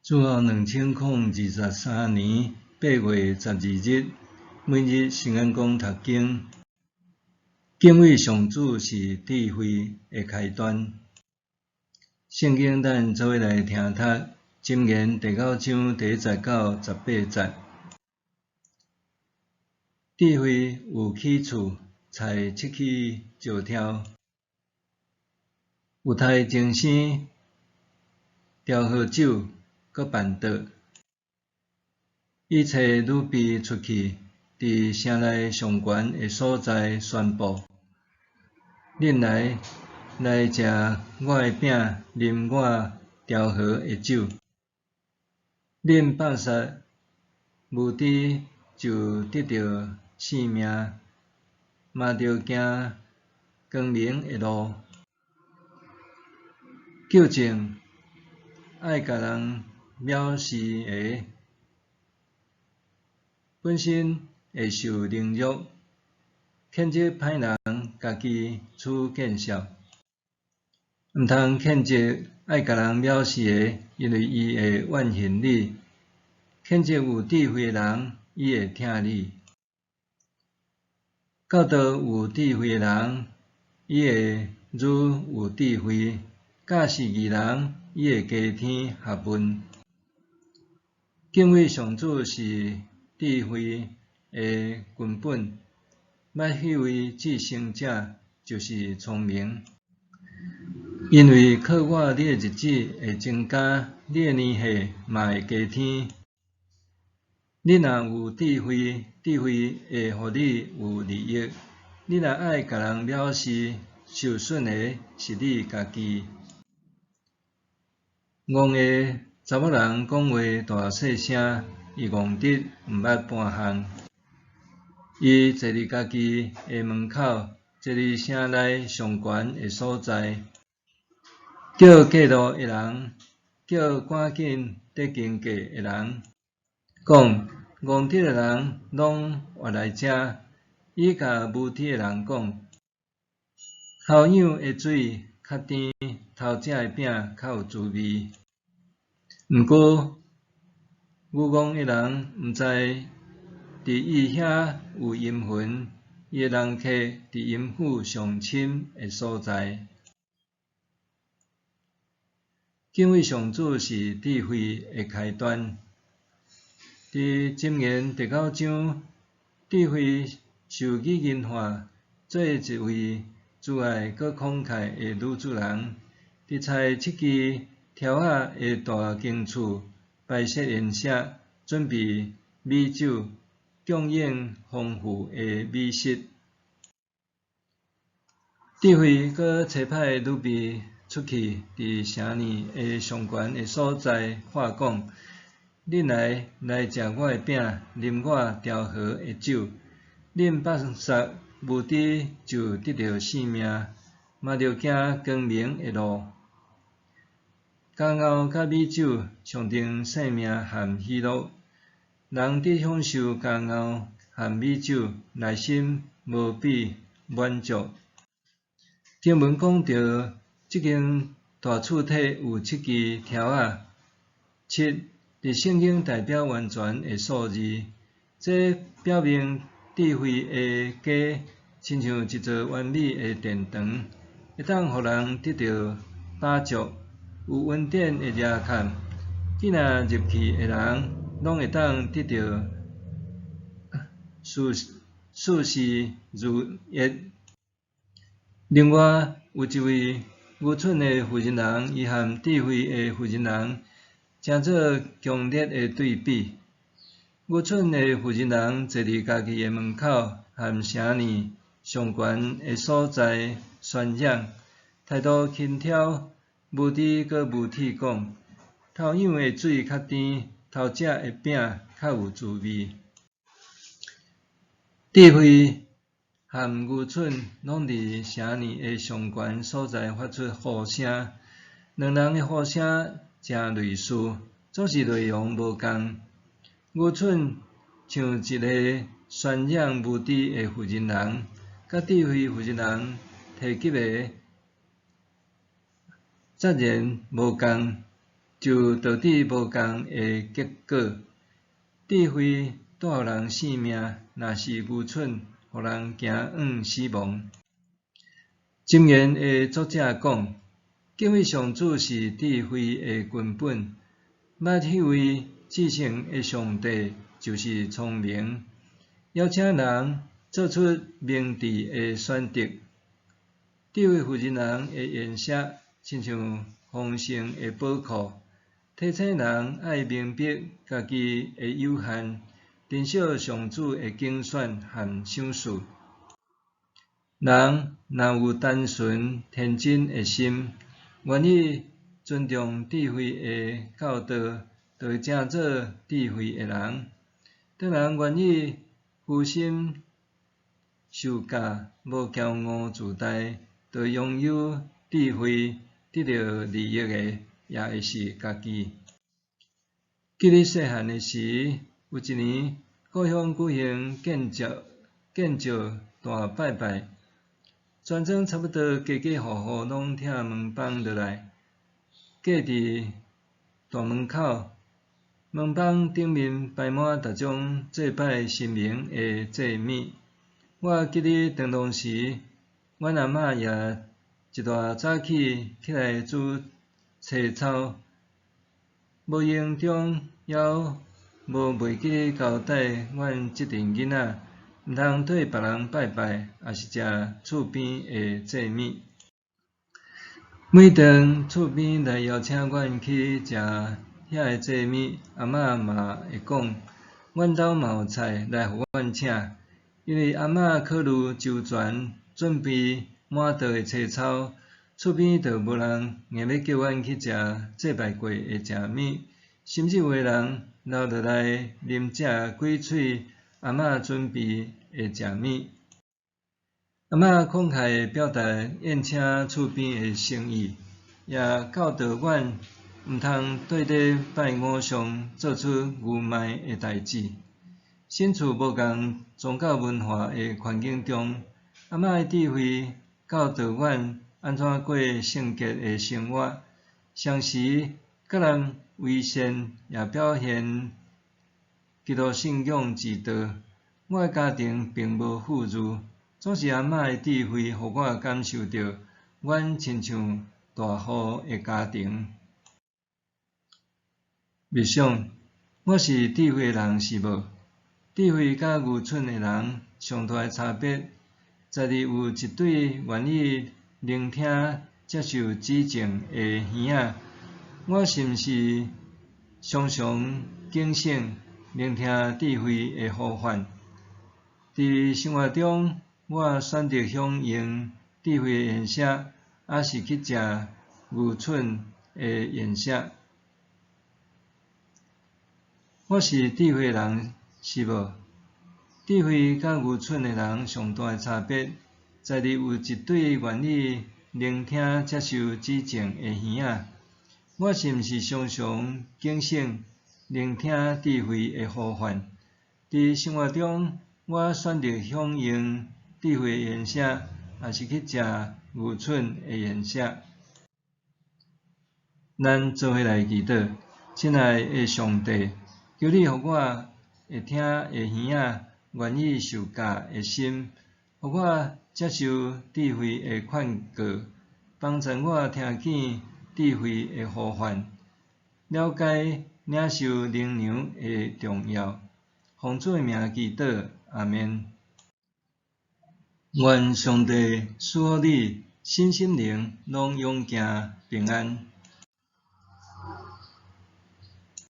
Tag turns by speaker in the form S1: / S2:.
S1: 主後2023年8月12日，每日聖言講讀經。敬畏上主是智慧的開端。聖經咱做伙來聽讀《箴言》第九章第一節到18節。智慧有起厝，菜七起石柱，有胎前生，調和酒，閣辦桌。伊差女婢出去，佇城內上懸的所在宣布：恁來，來食我的餅，啉我調和的酒。恁放殺無知就得著性命，嘛著行光明的路。糾正愛共人藐視的，本身會受凌辱；譴責歹人，家己取見笑。毋通譴責愛共人藐視的，因為伊會怨恨你；譴責有智慧的人，伊會疼你。教導有智慧的人，伊會愈有智慧；教示義人，伊會加添學問。敬畏上主是智慧的根本，捌彼位至聖者就是聰明。因為靠我，你的日子會增加，你的年歲嘛會加添。你若有智慧，智慧會予你有利益；你若愛共人藐視，受損的是你家己。戇的查某人講話大細聲，伊戇得毋捌半項。伊坐佇家己的門口，坐佇城內上懸的所在，叫過路的人，叫趕緊佇經過的人，講：戇得的人攏活來遮。伊共無知的人講：頭養的水較甜，頭食的餅較有滋味。毋過，愚戇的人毋知佇伊遐有陰魂，伊的人客佇陰府上深的所在。敬畏上主是智慧的開端。佇箴言第九章，智慧受擬人化，做一位慈愛閣慷慨的女主人，佇裁七支柱仔的大間厝擺設筵席，準備美酒，供應豐富的美食。智慧閣差派女婢出去，佇城內的上懸的所在喊講：恁來，來食我的餅，啉我調和的酒。恁放殺無知就得著性命，嘛著行光明的路。佳餚佮美酒象徵生命和喜樂。人得享受佳餚和美酒，內心無比滿足。經文講著，這間大厝體有七支柱仔，七佇聖經代表完全的數字，這表明智慧的家親像一座完美的殿堂，會當予人得著飽足、有恩典的遮蓋。囝仔入去的人，攏會當得著事事事如意。另外，有一位愚蠢的婦人人，伊和智慧的婦人人，成做強烈的對比。愚蠢的婦人人坐佇家己的門口，和城內上懸的所在宣揚，態度輕佻，無知閣無體講。頭養的水較甜，頭食的餅較有滋味。智慧和愚蠢攏佇城內的上懸所在發出呼聲，兩人的呼聲誠類似，總是內容無仝。愚蠢像一个宣揚無知的婦人人，佮智慧婦人人提及的截然無仝。就導致無仝的結果。智慧帶予人性命，若是愚蠢，予人行向死亡。箴言的作者講：敬畏上主是智慧的根本，捌彼位至聖的上帝就是聰明。邀請人做出明智的選擇。智慧婦人人的筵席，親像豐盛的寶庫，提醒人愛明白家己的有限，珍惜上主的揀選和賞賜。人若有單純天真的心，願意尊重智慧的教導，就會成做智慧的人。當人願意虛心受教，無驕傲自大，就會擁有智慧，得著利益的，也會是家己。記得細漢的時，有一年故鄉舉行建醮大拜拜，全村差不多家家戶戶攏拆門枋落來，掛佇大門口。門枋頂面擺滿逐種祭拜神明的祭物。我記得當當時，阮阿嬤也一大早起起來煮青草，無形中猶無袂記得交代阮這陣囡仔，毋通替別人拜拜，抑是食厝邊的祭物。每當厝邊來邀請阮去食遐的祭物，阿嬤嘛會講，阮兜嘛有菜來予阮請，因為阿嬤考慮周全，準備滿桌的青草，厝邊就無人硬欲叫阮去食祭拜過的食物，甚至有的人留落來啉食幾喙阿嬤準備的食物。阿嬤慷慨表達宴請厝邊的誠意，也教導阮毋通對咧拜偶像做出愚昧的代誌。身處無仝宗教文化的環境中，阿嬤的智慧教導阮按怎過聖潔的生活，同時佮人為善，也表現基督信仰之道。我的家庭並無富裕，總是阿嬤的智慧，予我感受著，阮親像大戶的家庭。默想，我是智慧的人是無？智慧佮愚蠢的人上大的差別，在於有一對願意聆聽、接受指正的耳仔。我是毋是常常警醒，聆聽智慧的呼喚？佇生活中，我選擇享用智慧的筵席，抑是去食愚蠢的筵席？我是智慧的人是無？智慧佮愚蠢的人上大的差別，在於有一對願意聆聽、接受指正的耳仔。我是毋是常常警醒，聆聽智慧的呼喚？佇生活中，我選擇享用智慧的筵席，抑是去食愚蠢的筵席？咱做伙來祈禱，親愛的上帝，求你予我會聽的耳仔，願意受教的心，予我接受智慧的勸告，幫助我聽見智慧的呼喚，了解領受靈糧的重要。奉主的名祈禱，阿們。願上帝賜福你，身心靈攏勇健平安。